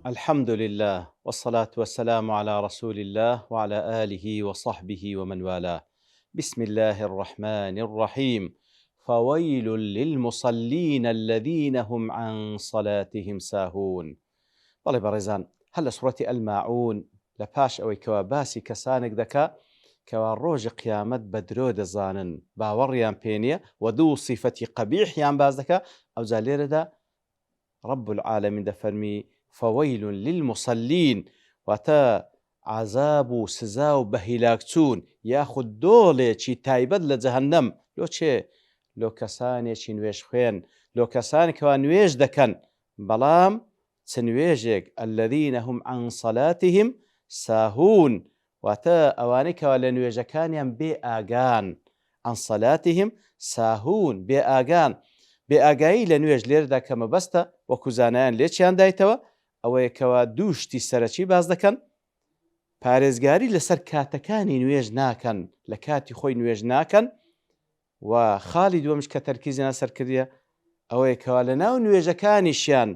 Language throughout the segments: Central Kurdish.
الحمد للە والصلاة والسلام علی رسول اللە وعلی آله وصحبه ومن والاه بسم اللە الرحمن الرحیم فویل للمصلین الذین هم عن صلاتهم ساهون بەڵێ بەڕێزان هەر لە سوڕەتی الماعون لە پاش ئەوەی کەوا باسی کەسانێک دەکا کەوا ڕۆژی قیامەت بە درۆ دەزانن باوەڕیان پێ نیە وە دوو سیفەتی قەبیحیان باس دەکا ئەوجا لێرەدا رب العالمین دەفەرمی فویل للمصلین واتە عەزاب و سزا و بەهیلاکچوون یاخود دۆڵێکی تایبەت لە جەهەنەم لۆ چێ؟ لۆ کەسانێکی نوێژخوێن لۆ کەسان کەوا نوێژ دەکەن بەڵام چ نوێژێک الذین هم عن صلاتهم ساهون واتە ئەوانەی کەوا لە نوێژەکانیان بێ ئاگان، عن صلاتهم ساهون، بێ ئاگان، بێ ئاگایی لە نوێژ لێرەدا کە مەبەستە وەکو زانایان لێکیان دایتەوە ئەوەیە کەوا دوو شتی سەرەکی باس دەکەن، پارێزگاری لەسەر کاتەکانی نوێژ ناکەن، لە کاتی خۆی نوێژ ناکەن، و خاڵی دووەمیش کە تەرکیزیان لەسەر کردیە ئەوەیە کەوا لەناو نوێژەکانیشیان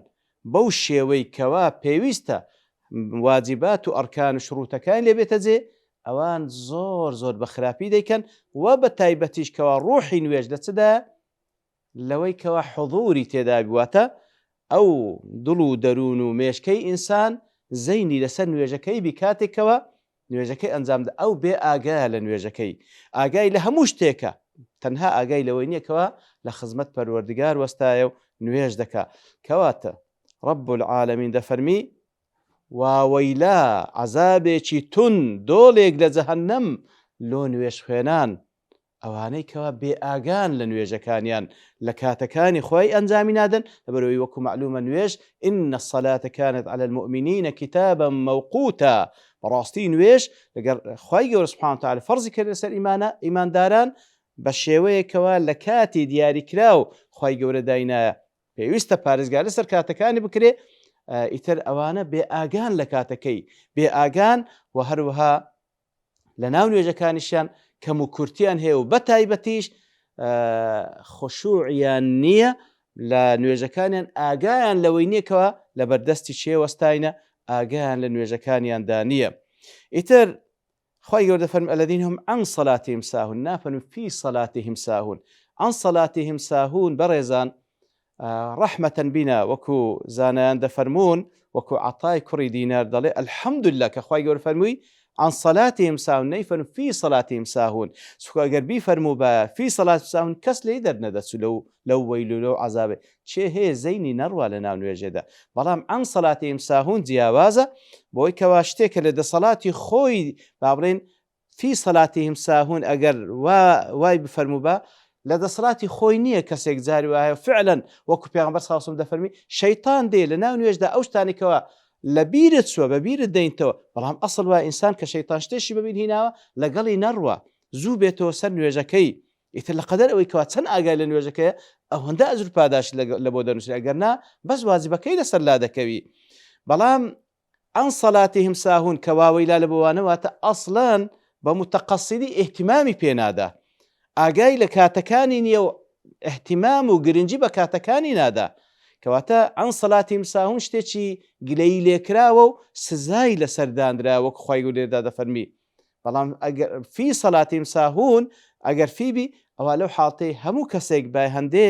بەو شێوەی کەوا پێویستە واجبات و ئەرکان و شروتەکانی لێ بێتە جێ ئەوان زۆر زۆر بە خراپی دەیکەن و بە تایبەتیش کەوا ڕۆحی نوێژ لە چدایە لەوەی کەوا حضوری تێدا بواتە ئەو دڵ و دەروون و مێشکەی ئینسان زەینی لەسەر نوێژەکەی بی کاتێک کەوا نوێژەکەی ئەنجام دا ئەو بێ ئاگایە لە نوێژەکەی ئاگای لە هەموو شتێکە تەنها ئاگای لەوەی نییە کەوا لە خزمەت پەروەردگار وەستایە و نوێژ دەکا کەواتە رب العالمین دەفەرمی واوەیلا عەزابێکی تون دۆڵێک لە جەهەنەم لۆ نوێژخوێنان ئەوانەی کەوا بێ ئاگان لە نوێژەکانیان لە کاتەکانی خۆی ئەنجامی نادەن لەبەرئەوەی وەکو مەعلومە نوێژ ان الصلاة كانت على المؤمنین کتابا موقوتا بەڕاستی نوێژ لەگەر خوای گەورە سبحانه وتعالی فەرزی کرد لەسەر ئیمانە ئیمانداران بە شێوەیەکەوە لە کاتی دیاریکراو خوای گەورە داینایە پێویستە پارێزگاری لەسەر کاتەکانی بکرێ ئیتر ئەوانە بێ ئاگان لە کاتەکەی بێ ئاگان و هەروەها لە ناو نوێژەکانیشیان کەم و کورتیان هەیە و بە تایبەتیش خشوعیان نییە لە نوێژەکانیان ئاگایان لەوەی نییەکەوە لە بەردەستی چێ وەستاینە ئاگایان لە نوێژەکانیاندا نییە ئیتر خوای گەورە دەفەرمی الذین هم عن صلاتهم ساهون نافەرمی فی صلاتهم ساهون عن صلاتهم ساهون بەڕێزان ڕەحمەتەن بینا وەکو زانایان دەفەرموون وەکو عەتای کوڕی دینار دەڵێ الحمدللە کە خوای گەورە فەرمووی عن صلاتهم ساهون نەیفەرموو فی صلاتهم ساهون چونکە ئەگەر بیفەرمووبایە فی صلاتهم ساهون کەس لێی دەرنەدەچوو لەو لەو وەیل و لەو عەزابەی چێ هەیە زەینی نەڕوا لە ناو نوێژێدا بەڵام عن صلاتهم ساهون جیاوازە بۆی کەوا شتێکە لە دەسەڵاتی خۆی با بڵێین فی صلاتهم ساهون ئەگەر وا وای بفەرمووبا لە دەسەڵاتی خۆی نییە کەسێک جاری وایە فعلا وەکو پێغەمبەر صلی الله دەفەرمی شەیطان دێ لە ناو نوێژدا ئەو شتانەی کەوا لە بیرت چووە بە بیرت دەینتەوە بەڵام ئەسڵ وایە ئینسان کە شەیطان شتێکی بەبیر هیناوە لەگەڵی نەڕوا زوو بێتەوە سەر نوێژەکەی ئیتر لە قەدەر ئەوەی کەوا چەند ئاگای لە نوێژەکەیە ئەوەندە ئەجر و پاداشت لە بۆ دەنووسرێ ئەگەر نا بەس واجبەکەی لەسەر لادەکەوی بەڵام عن صلاتهم ساهون کە واوەیلا لە بۆوانە واتە ئەسڵەن بە متقصدی ئیهتیمامی پێ نادا ئاگای لە کاتەکانی نییە و ئیهتیمام و گرنگی بە کاتەکانی نادا کەواتە عن صلاتهم ساهون شتێکی گلەیی لێکراوە و سزای لەسەر دانرا وەک خوای گەورە لێرەدا دەفەرمی بەڵام ئەگەر فی صلاتهم ساهون ئەگەر فی بی ئەوا لەو حاڵتەی هەموو کەسێک بای هەندێ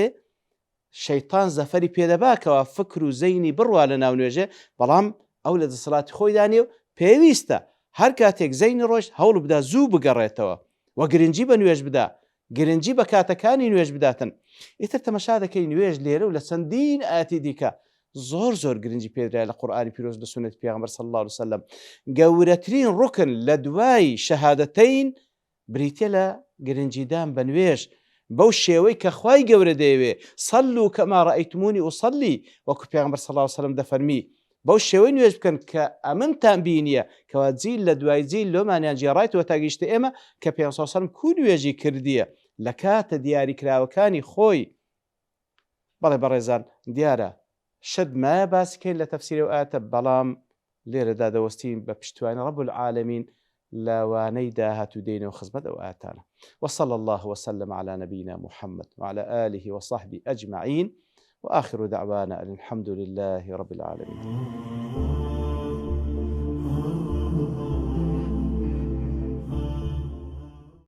شەیتان زەفەری پێ دەبا کەوا فکر و زەینی بڕوا لە ناو نوێژێ، بەڵام ئەو لە دەسەڵاتی خۆیدا نیە و پێویستە هەر کاتێک زەینی ڕۆیشت هەوڵ بدا زوو بگەڕێتەوە و گرنگی بە نوێژ بدا، گرنگی بە کاتەکانی نوێژ بداتن. ئیتر تەمەشا دەکەی نوێژ لێرە و لە چەندین ئایەتی دیکە زۆر زۆر گرنگی پێدرایە لە قورئانی پیرۆز لە سوننەتی پێغەمبەر صلی اللە علیە وسلم گەورەترین ڕوکن لە دوای شەهادەتەین بریتیە لە گرنگیدان بە نوێژ بەو شێوەی کە خوای گەورە دەیەوێ، صلوا کما رایتمونی اصلی، وەکو پێغەمبەر صلی اللە علیە وسلم دەفەرمی، بەو شێوەی نوێژ بکەن کە ئەمنتان بینیە، کەوا جیل لە دوای جیل لۆمانیان گێڕایتەوە تا گەیشتە ئێمە کە پێغەمبەر صلی اللە علیە وسلم کو نوێژی کردیە لە کاتە دیاریکراوەکانی خۆی. بەڵێ بەڕێزان دیارە شت مایە باسی کەین لە تەفسیری ئەو ئایەتە بەڵام لێرەدا دەوەستین بە پشتیوانی رب العالمین لە وانەی داهاتوو دێینەوە خزمەت ئەو ئایەتانە وصلی اللە وسلم علی نبینا محمد وعلی آله وصحبه اجمعین وآخر دعوانا ان الحمد لله رب العالمین.